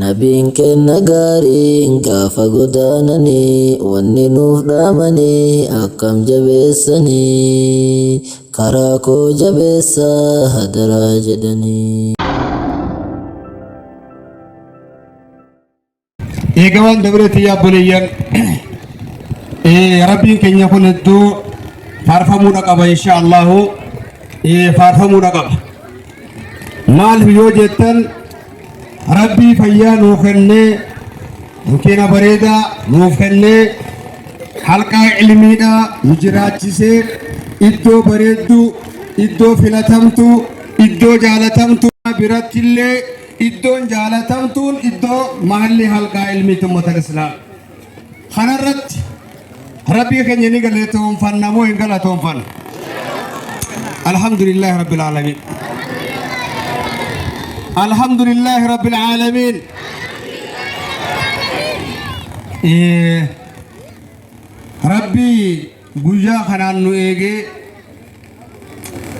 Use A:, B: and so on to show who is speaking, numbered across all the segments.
A: Nabiin keenna gaariin gaafa godaananii wanni nuuf dhaamanii akkam jabeessanii karaa koo jabeessaa hadaraa jedhanii.
B: Eega waan dabreetti yaa obboleeyyan, rabbiin keenya kun hedduu faarfamuudha qaba, insha Allahu faarfamuudha qaba. Maaliif yoo jettan, rabbii fayyaa nuu kennee, makiina bareedaa nuuf kennee, halqaa ilmiidhaa nu jiraachisee, iddoo bareedduu, iddoo filatamtuu, iddoo jaalatamtuu birattillee iddoon jaalatamtuun iddoo mahalli halqaa ilmiitti ummata islaam. Kanarratti rabbii keenya ni galatoonfanna moo hin galatoonfanna? Alhamdulillahi rabbil aalamiin. Alhamdulillahi rabbil aalamiin. Rabbii guyyaa kanaan nu eegee,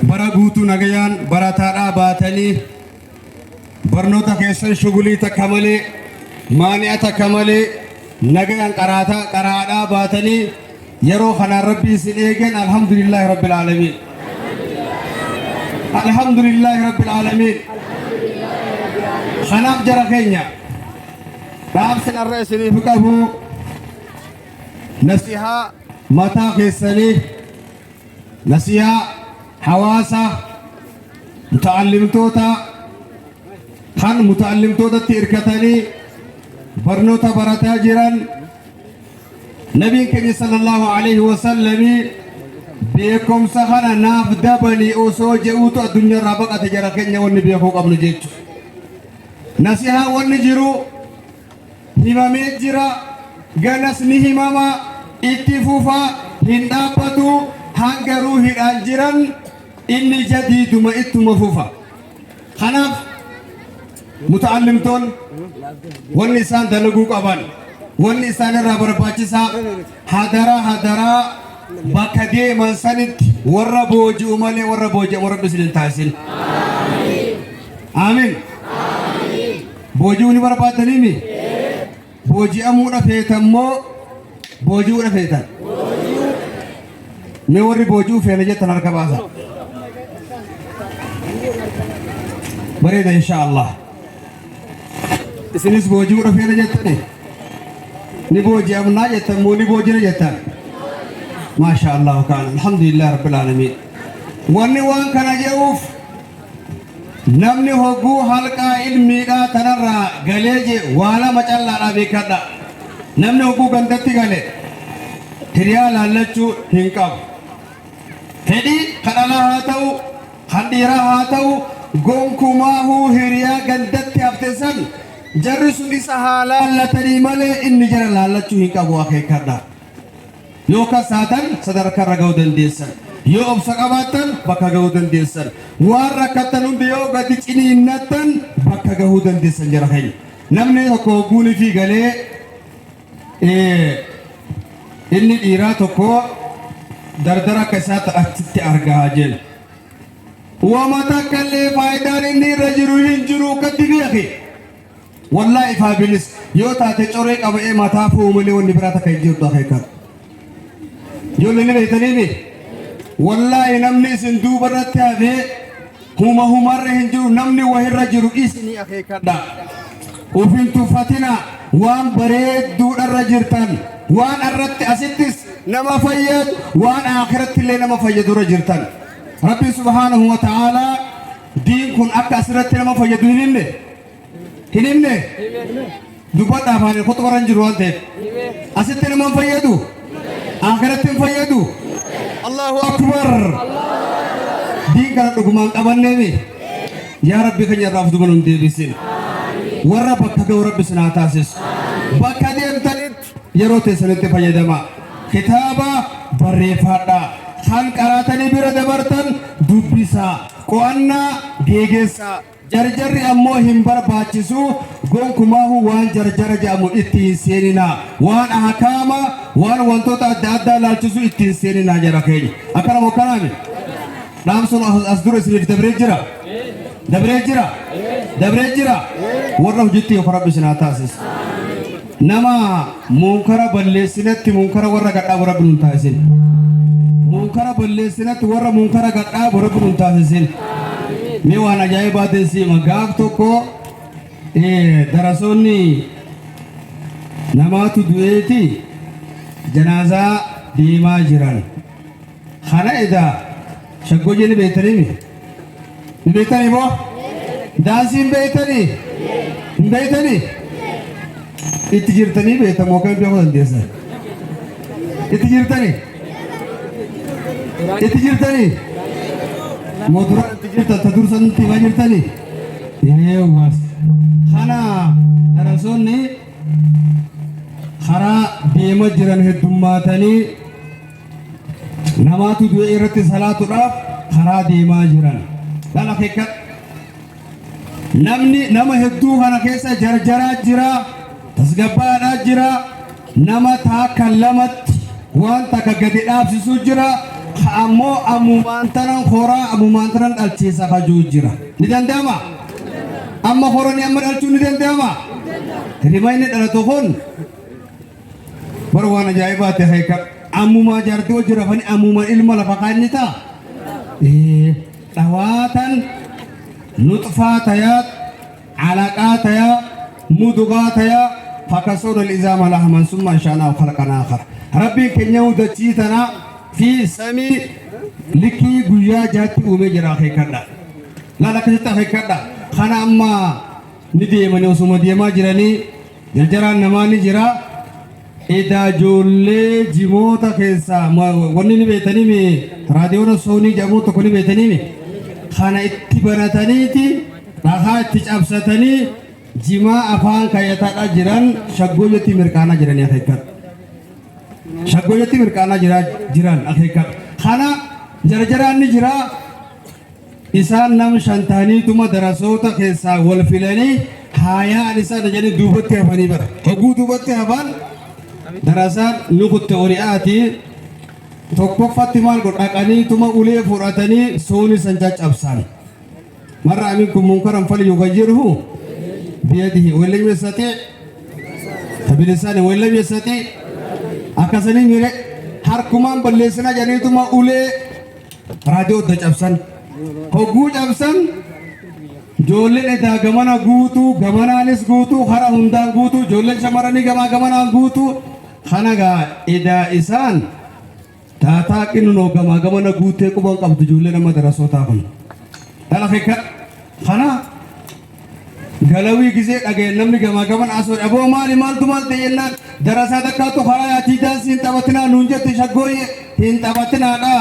B: bara guutuu nagayaan barataadhaa baatanii, barnoota keessan shugulii takka malee, maani'a takka malee nagayaan qaraataa qaraadhaa baatanii, yeroo kanaan rabbii isin eegen, alhamdulillahi rabbil aalamiin. Alhamdulillahi rabbil aalamiin. Kanaaf jara keenya, dhaamsin arra isiniif qabu nasihaa mataa keessanii, nasihaa hawaasa muta'allimtoota kan muta'allimtootatti hirkatanii barnoota barataa jiran. Nabiin keenya sallallahu alaihi wasallamii beekumsa kana naaf dabalii osoo je'uutu addunyaarraa baqate. Jara keenya, wanni beekuu qabnu jechuudha. Nasihaa wanni jiru himamee jira, ganas ni himama, itti fufa, hin dhaabbatu. Hanga ruuhidhaan jiran inni jadiiduma ittuma fufa. Kanaaf muta'allimtoon wanni isaan dalaguu qaban, wanni isaan irraa barbaachisaa, hadaraa hadaraa, bakka deeman sanitti warra booji'u malee warra booji'amu rabbi isin hin taasisin. Aamin. Booji'uu ni barbaaddaniimi? Booji'amuudha feetan moo booji'uudha feetan? Mee warri booji'uu feena jettan harka baasa. Bareeda, insha Allah. Isinis booji'uudha feena jettani? Ni booji'amnaa jettan moo ni boojina jettan? Maasha Allah kaan, alhamdulillah rabbil aalamiin. Wanni waan kana jedhuuf, namni hogguu halqaa ilmiidhaa tanarraa galee je waa lama callaadhaa beekadha. Namni hogguu gandatti gale hiriyaa laallachuu hin qabu. Fedhii kan dhalaa haa ta'u, kan dhiiraa haa ta'u, gonkumaahuu hiriyaa gandatti hafte san jarri sun isa haa laallatanii malee inni jara laallachuu hin qabu, akeekkadha. Yoo kasaatan sadarkaa irra ga'uu dandeessan. Yoo obsa qabaattan bakka ga'uu dandeessan. Waan rakkattan hundi yoo gadi ciniinnattan bakka gahuu dandeessan, jara keenya. Namni tokko hogguunii fi galee inni dhiiraa tokko dardara akka isaatti achitti argaa jedhu. Wama takka illee faayidaan inni irra jiru hin jiru, akkatti beeki. Wallaahi ifaa bilis yoo taate coree qaba'ee mataa fu'u malee wanni biraa takka hin jirtu, akeekan. Ijoollee, ni beektaniimi? Wallaahi namni isin duuba irratti hafee huma humarra hin jiru, namni wahirra jiru isinii, akeekadha. Uf hin tuffatina, waan bareedduudharra jirtan, waan irratti asittis nama fayyadu, waan akhiratti illee nama fayyadu irra jirtan. Rabbi subhaanahu wa ta'aalaa diin kun akka asirratti nama fayyadu hin himne? Hin himne? Dubbadha, afaan kutubarra hin jiru waan ta'eef. Asitti nama hin fayyadu? Akhiratti hin fayyadu? Allahu akbar! Diin kana dhugumaan qabanneemi? Yaa Rabbi keenya, irraa of duuba nun deebisin. Warra bakka ga'u Rabbi isin haa taasisu. Bakka deemtanitti yeroo teessanitti fayyadama. Kitaaba barreeffadhaa. Kan qaraatanii bira dabartan dubbisaa. Qo'annaa geegessaa. Jarjarri ammoo hin barbaachisu. Gonkumaahu waan jarjara jedhamu itti hin seeninaa. Waan ahkaama, waan wantoota adda addaa laalchisu itti hin seeninaa, jara keenya. Akkana moo akkanaami? Dhaamsuun as dura isiniif dabree jira. Dabree jira. Dabree jira. Warra hojiitti hiiku Rabbi isin haa taasisu. Nama munkara balleessinatti munkara warra gadhaabu Rabbi nun taasisin. Munkara balleessinatti warra munkara gadhaabu Rabbi nun taasisin. Mee waan ajaa'ibaatiin siima gaaf tokko darasoonni namaatu du'eeti janaazaa deemaa jiran. Kana edaa shaggooyyee ni beektanii mi? Ni beektanii moo? Daansii hin beektanii? Hin beektanii? Itti jirtanii beektamoo akkamitti beekuu dandeessan? Itti jirtanii? Itti jirtanii? Moo duraan itti jirtan ta dursan nutti himaa jirtanii? Eewwas. Kana darasoonni karaa deema jiran heddummaatanii namaatu du'e irratti salaatuudhaaf karaa deemaa jiran. Dhala keekkat. Namni nama hedduu kana keessa jarjaraa jira, tasgabbaadhaa jira, nama taakka lamatti waan takka gadi dhaabsisuu jira, ka ammoo ammumaan tanan horaa ammumaan tanan dhalchiisa kajuu jira. Ni danda'ama? Amma horanii amma dhalchuun ni danda'ama? Rimayni dhalatu kun Bar waan ajaa'ibaati hayka ammumaa jaartii hojii rafanii ammumaan ilma lafa kaanni ta'a. Dhawaatan nuxfaa tayaa alaqaa tayaa mudugaa tayaa fakasoon al-izaama lahman summa anshaanaa khalqan aakhar. Rabbiin keenya dachii tanaa fi samii likkii guyyaa jaatti uumee jira akeekkadha. Laala akkasitti akeekkadha. Kana amma ni deemanii osuma deemaa jiranii Jarjaraan namaa ni jira. Edaa ijoollee jimoota keessaa wanni ni beektanii mi raadiyoona soonii jedhamu tokko ni beektanii mi kana itti banataniiti dhakaa itti cabsatanii jimaa afaan kayyataadhaa jiran shaggooyyatti mirqaanaa jiranii akeekkadha. Shaggooyyatti mirqaanaa jiran akeekkadha. Kana jarjaraan ni jira. Isaan nam shan tahaniituma darasoota keessaa wal filanii haa yaa'an isaan jedhanii duubatti hafanii bara. Hogguu duubatti hafan darasaan ni kutte ori'aati. Tokkoffatti maal godhu dhaqaniituma ulee fudhatanii sooni san caccabsan. Marra aminkum munkaran falyughayyirhu biyadihi wa illam yastati' fabilisaani wa illam yastati' akkasanii mire harkumaan balleessina jedhaniituma ulee raadiyoo adda cabsan. Hogguu cabsan ijoolleen edaa gamana guutuu gamanaanis guutuu hara hundaan guutuu ijoolleen shamarranii gamaa gamanaan guutuu kana gaa edaa isaan taataa qinnunoo gamaa gamana guutee quban qabdu ijoolleen amma darasootaa kun. Dhala keekka kana Galawii gizee dhagayan namni gamaa gaman asoo aboo maali maaltu maal ta'e jennaan darasaa takkaatu karaa yaatii daansii hin taphatinaa nuun jette shaggooyye hin taphatinaadha.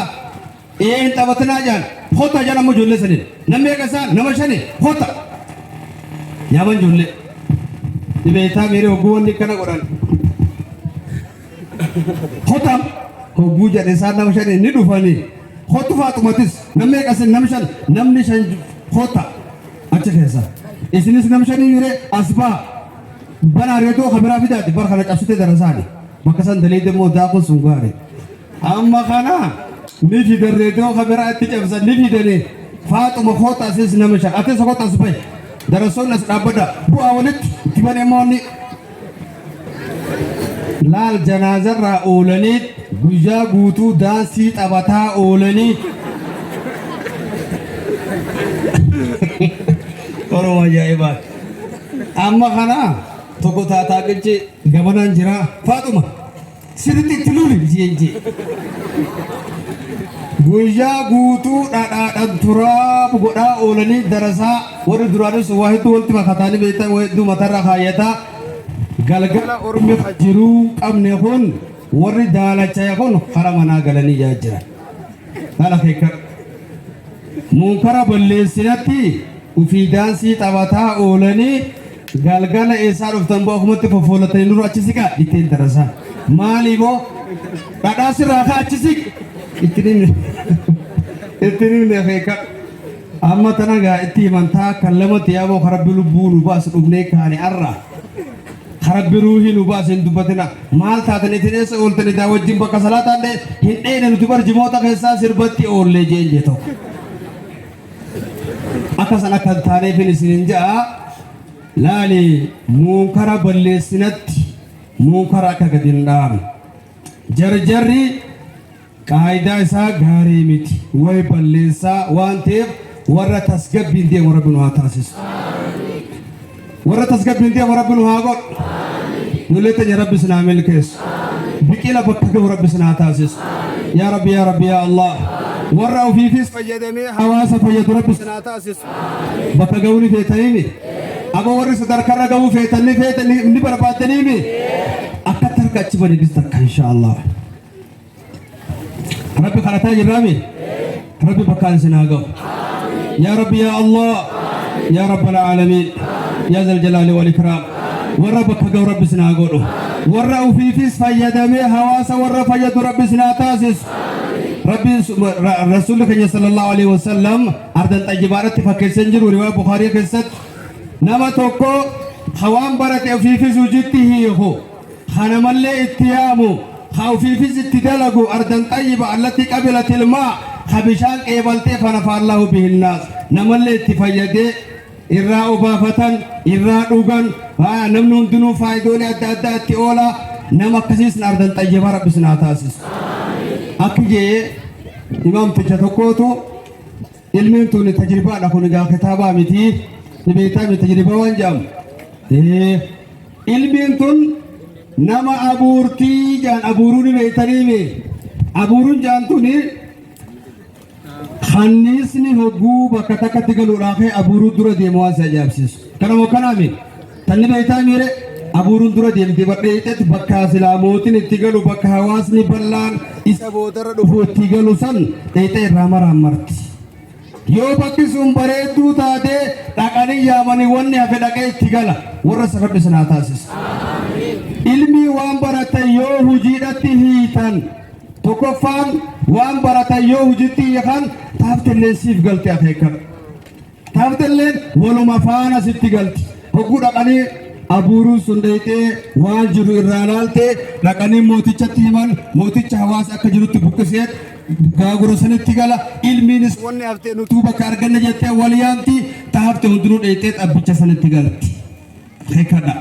B: Ee hin taphatinaa jaan kota jaan ammoo ijoollee saniin namni eega isaan nama shani kota yaaman ijoollee dhibeetaa miiree hogguu wanni akkana godhan kota hogguu jedhe isaan nama shani ni dhufanii kottu faaxumatis namni eega isin nama shan namni shan kota. Achi keessa. Isinis nam shanii mire as baha. Banaa reedoo kameraa fidaati bar kana cabsitee darasaani. Bakka san daleeyde immoo daakuun sun gaari. Amma kana ni fidan reedoo kameraa itti cabsan ni fidanii. Faaxuma koota asis nama shan atis koota as bahi. Darasoonni as dhaabbadha. Bu'aa walitti itti banee immoo inni laal janaazarraa oolanii guyyaa guutuu daansii taphataa oolanii Oromoo ajaa'ibaa. Amma kana tokko taataa qilchi gamanaan jira. Faaxuma sirriitti itti luli jeen jee. Guyyaa guutuu dhadhaadhaan turaab godhaa oolanii darasaa warri duraanis waa hedduu walitti makataanii beektan waa hedduu matarra kaayyataa galgala ormi ka jiruu qabne kun warri daalachaya kun kara manaa galanii yaa jiran. Dhala keekka munkara balleessinatti ufii daansii taphataa oolanii galgala eessaa dhuftan boo akkumatti foffoolatanii nurra achi siqaa ittiin darasaa. Maali boo dhadhaa sirraa kaa achi siq ittiin himne ittiin himne keekka. Amma tana gaa itti himan taa kan lamatti yaaboo karabbi lubbuu nu baasu dhufnee kaane arra. Karabbi ruuhii nu baasu hin dubbatina. Maal taatan isin eessa ooltan idaa wajjin bakka salaataan dhee hin dheene nuti bar jimoota keessaa sirbatti oollee jeen jee tokko. Akka san akka hin taaneefin isinin ja'a. Laali, muunkara balleessinatti muunkara akka gadi hin dhaabne. Jarjarri qaayidaa isaa gaarii miti, way balleessaa waan ta'eef warra tasgabbiin deemu Rabbi nu haa taasisu. Warra tasgabbiin deemu Rabbi nu haa godhu. Nullee teenya Rabbi isin haa milkeessu. Biqila bakka gahu Rabbi isin haa taasisu. Yaa Rabbi, yaa Rabbi, yaa Allah. Warra ofiifis fayyadamee hawaasa fayyadu Rabbi isin haa taasisu. Bakka gahuu ni feetanii? Aba warri sadarkarra gahuu feetan ni feetan ni barbaaddanii? Akkatti harka achi bani takka insha Allah. Rabbi kadhataa jirraami? Rabbi bakkaan isin haa gahu. Yaa Rabbi, yaa Allah, yaa Rabbal Aalamiin, yaa Zal Jalaali wal Ikraam. Warra bakka gahu Rabbi isin haa godhu. Warra ofiifis fayyadamee hawaasa warra fayyadu Rabbi isin haa taasisu. Rabbi Rasuulli keenya sallallahu alaihi wasallam ardan xayyibaadhatti fakkeessan jiru riwaa Bukhaarii keessatti, nama tokko hawaan barate ofiifis hojiitti hiiku, kanamallee itti yaamu, ka ofiifis itti dalagu, ardan xayyiba allatti qabilat ilmaa, ka bishaan qeebaltee fanafaallahu bihinnaas, namallee itti fayyadee irraa obaafatan, irraa dhugan, namni hundinuu faayidoolee adda addaa itti oola. Nama akkasiis ardan xayyibaa Rabbi isin haa taasisu. Akki jee imaamticha tokkootu, ilmiin tun tajribaadha, kun egaa kitaabaa miti, ni beektaa miti tajribaa waan jedhamu. Ilmiin tun nama abuurtii jaan, abuuruu ni beektanii? Abuuruun jaan tuni kanniisni hogguu bakka takkatti galuudhaaf abuuruu dura deemu waan si ajaa'ibsiisu. Kanamo kanaami tanni beektaa miire abuuruun dura deemte badheexetti bakka silaa mootiin itti galu, bakka hawaasni bal'aan isa boodarra dhufu itti galu san dheexee irraa maraan marti. Yoo bakki sun bareedduu taate dhaqanii yaamanii wanni hafe dhaqee itti gala. Warra sababni sanaa taasisu. Ilmi waan baratan yoo hojiidhatti hiitan, tokkoffaan waan baratan yoo hojiitti hiikan, taaftilleen siif galte akeekkadhu. Taaftilleen waluma faana sitti galti. Hogguu dhaqanii abuuruun sun dheeyxee waan jiru irraa laaltee dhaqanii mootichatti himan, mooticha hawaasa akka jirutti buqqisee gaagura sanitti gala. Ilmiinis wanni haftee nutuu bakka arganne jettee wal yaamti, taafte hundinuu dheeyxee xabbicha sanitti galti. Akeekkadha.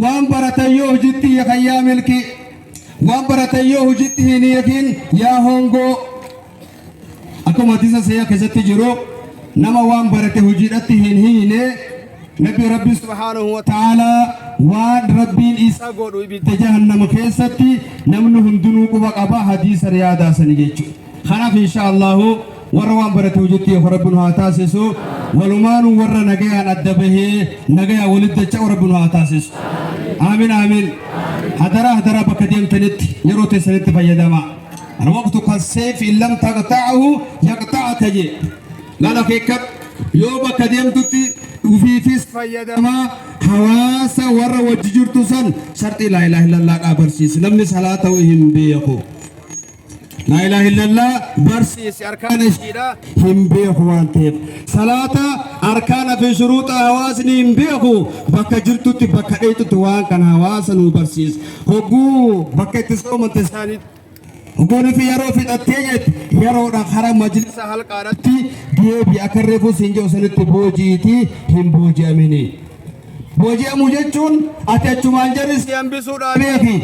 B: Waan baratan yoo hojiitti hiikan yaa milkii. Waan baratan yoo hojiitti hin hiikin yaa hongoo. Akkuma hadiisa seeyaa keessatti jiru, nama waan barate hojiidhatti hin hiine Nabi Rabbi subhaanahu wa ta'aalaa waan Rabbiin isa godhu ibidda jahannama keessatti namni hundinuu quba qaba, hadiisa riyaadaa sani jechuudha. Kanaaf insha Allahu warra waan barate hojiitti hiiku Rabbi nu haa taasisu. Walumaanuu warra nagayaan adda bahee nagayaan walitti dacha'u Rabbi nu haa taasisu. Aamin, aamin. Hadaraa, hadaraa, bakka deemtanitti yeroo teessanitti fayyadamaa. الوقت كالسيف إن لم تقطعه يقطعك je. Lala keekkat, yoo bakka deemtutti ufiifis fayyadamaa hawaasa warra wajji jirtu san sharxii laa ilaaha illallah barsiisi. Namni salaata hin beeku. Laa ilaaha illallah barsiisi, arkaana ishiidha hin beeku waan ta'eef. Salaata arkaana fi shuruuxa hawaasni hin beeku. Bakka jirtutti, bakka dheetutti waan kana hawaasa nu barsiisa. Hogguu bakka itti soomante isaaniitti. Hogguun fi yeroo fixattee jette yeroodha kara majlisa halqaadhatti deebi, akka reefu siin jedhu sanitti booji'iti hin booji'amini. Booji'amuu jechuun ati achumaan jarri si hambisuudhaa beeki.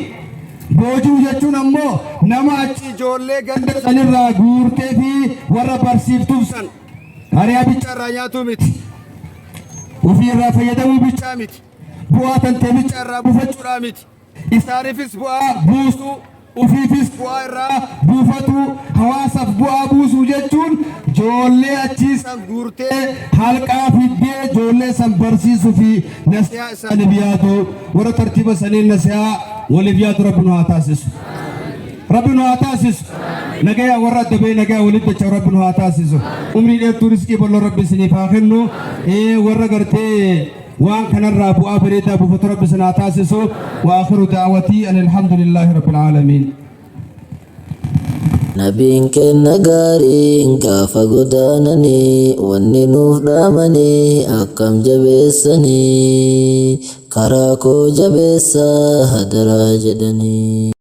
B: Boojuu jechuun ammoo nama achi ijoollee ganda sanirraa guurtee fi warra barsiiftuuf san hariyaa bichaa irraa nyaatuu miti. Ofii irraa fayyadamuu bichaa miti. Bu'aa tantee bichaa irraa buufachuudhaa miti. Isaaniifis bu'aa buusuu, ofiifis bu'aa irraa buufatu, hawaasaaf bu'aa buusuu jechuun ijoollee achii san guurtee halqaa fiddee ijoollee san barsiisuu fi nasihaa isaaniif yaadu, warra tartiiba saniin nasihaa waliif yaadu Rabbi nu haa taasisu. Rabbi nu haa taasisu. Nagayaa warra adda bahee nagayaa walitti dacha'u Rabbi nu haa taasisu. Umrii dheertuu, riskii bal'oo Rabbi isiniif haa kennu. Warra gartee waan kanarraa bu'aa bareedaa buufatu Rabbi isin haa taasisu. وآخر دعوتي أن الحمد لله رب العالمين.
A: Nabiin kenna gaariin gaafa godaananii wanni nuuf dhaamanii akkam jabeessanii, karaa koo jabeessaa hadaraa jedhanii.